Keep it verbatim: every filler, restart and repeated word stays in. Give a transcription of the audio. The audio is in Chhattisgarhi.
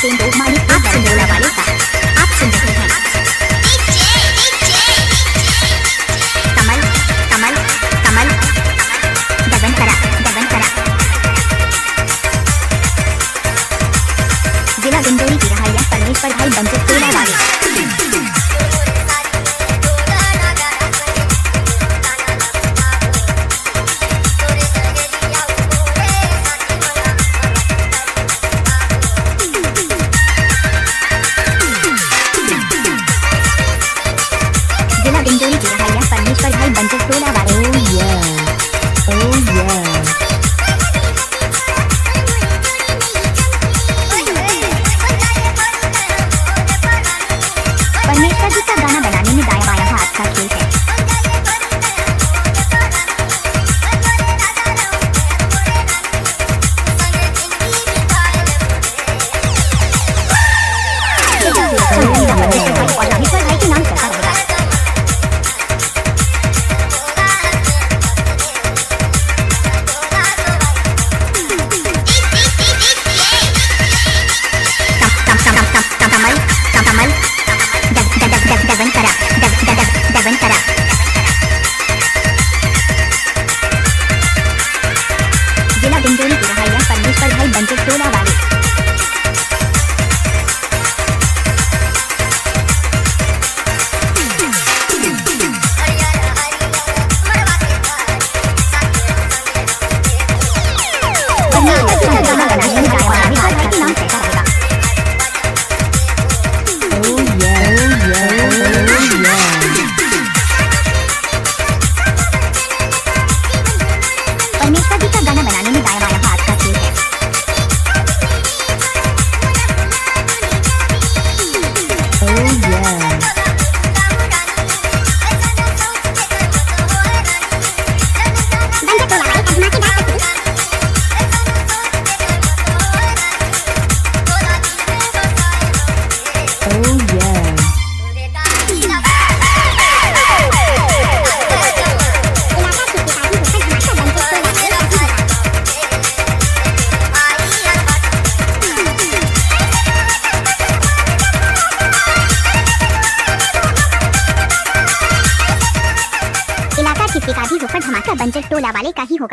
तेंदू मानिक आप सुन रहे वाले का, आप सुन रहे हैं कमल, कमल, कमल, गगन करा, गगन करा। जिला गुंजोरी की रहाइया परमेश्वर भाई बंजर टोला वाले। जिला गुंजोरी की रहाइया परमेश्वर भाई बंजर टोला वाले। Oh yeah, oh yeah। परमेश्वर जी का गाना बनाने में दाया बाया हाथ का खेल है। जिला गुंजोरी की रहाइया परमेश्वर भाई बंजर टोला वाले। परमेश्वर जी का गाना बनाने में दाया बाया हाथ का खेल है। Oh yeah। Oh yeah। इलाका किसी का भी होकर धमाका बंजर टोला वाले का ही होगा।